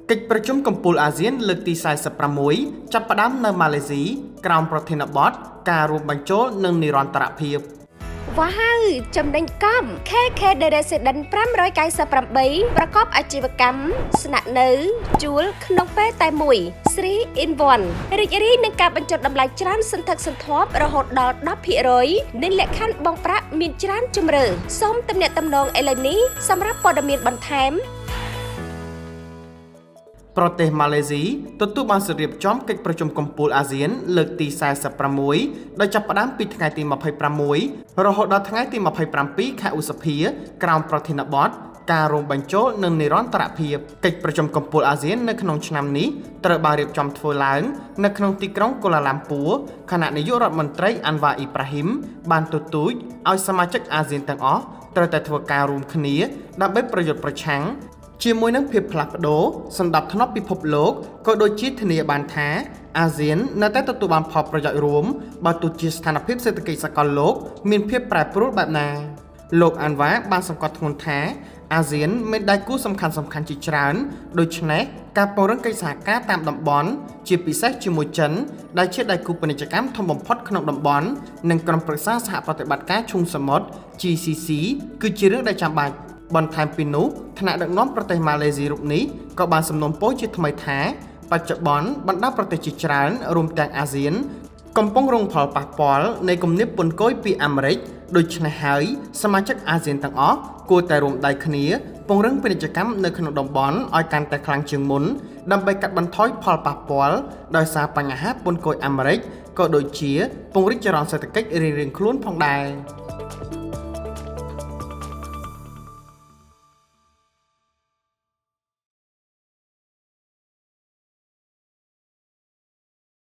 កិច្ចប្រជុំកំពូលអាស៊ានលើកទី46ចាប់ផ្ដើមនៅម៉ាឡេស៊ីក្រោមប្រធានបទការរួមបញ្ចូលនិងនិរន្តរភាព។ វ៉ាវចំណេញកំ KK The Resident 598ប្រកបអាជីវកម្មស្នាក់នៅជួលក្នុងពេលតែមួយ3 in 1រីករាយនឹងការបញ្ចុះតម្លៃច្រើនសន្ធឹកសន្ធាប់រហូតដល់10%និងលក្ខខណ្ឌបង់ប្រាក់មានច្រើនជម្រើសសូមទំនាក់ទំនងឥឡូវនេះសម្រាប់ព័ត៌មានបន្ថែម។ ប្រទេសម៉ាឡេស៊ីទទួលបានសិទ្ធិរៀបចំកិច្ចប្រជុំកំពូលអាស៊ានលើកទី46ដោយចាប់ផ្ដើមពីថ្ងៃទី26រហូតដល់ថ្ងៃទី27ខែឧសភាក្រោមប្រធានបទការរួមបញ្ចូលនិងនិរន្តរភាព។ កិច្ចប្រជុំកំពូលអាស៊ាននៅក្នុងឆ្នាំនេះត្រូវបានរៀបចំធ្វើឡើងនៅក្នុងទីក្រុងកូឡាឡាំពួរខណៈនាយករដ្ឋមន្ត្រីអាន់វ៉ាអ៊ីប្រាហ៊ីមបានទទូចឲ្យសមាជិកអាស៊ានទាំងអស់ត្រូវតែធ្វើការរួមគ្នាដើម្បីប្រយុទ្ធប្រឆាំងជាមួយនឹងភាពផ្លាស់ប្ដូរសន្តិភាពពិភពលោកក៏ដូចជាធានាបានថាអាស៊ាននៅតែទទួលបានផលប្រយោជន៍រួមបើទោះជាស្ថានភាពសេដ្ឋកិច្ចសកលលោកមានភាពប្រែប្រួលបែបណា។ លោកអាន់វ៉ាបានសង្កត់ធ្ងន់ថាអាស៊ានមានដៃគូសំខាន់ៗជាច្រើនដូច្នេះការពង្រឹងកិច្ចសហការតាមតំបន់ជាពិសេសជាមួយចិនដែលជាដៃគូពាណិជ្ជកម្មធំបំផុតក្នុងតំបន់និងក្រុមប្រឹក្សាសហប្រតិបត្តិការឈូងសមុទ្រ GCC គឺជារឿងដែលចាំបាច់។ បន្ថែមពីនោះថ្នាក់ដឹកនាំប្រទេសម៉ាឡេស៊ីរូបនេះក៏បានសំណូមពរជាថ្មីថាបច្ចុប្បន្នបណ្ដាប្រទេសជាច្រើនរួមទាំងអាស៊ានកំពុងរងផលប៉ះពាល់នៃគំនាបពន្ធគយពីអាមេរិកដូច្នេះហើយសមាជិកអាស៊ានទាំងអស់គួរតែរួមដៃគ្នាពង្រឹងពាណិជ្ជកម្មនៅក្នុងតំបន់ឲ្យកាន់តែខ្លាំងជាងមុនដើម្បីកាត់បន្ថយផលប៉ះពាល់ដោយសារបញ្ហាពន្ធគយអាមេរិកក៏ដូចជាពង្រីកចរន្តសេដ្ឋកិច្ចរៀងៗខ្លួនផងដែរ។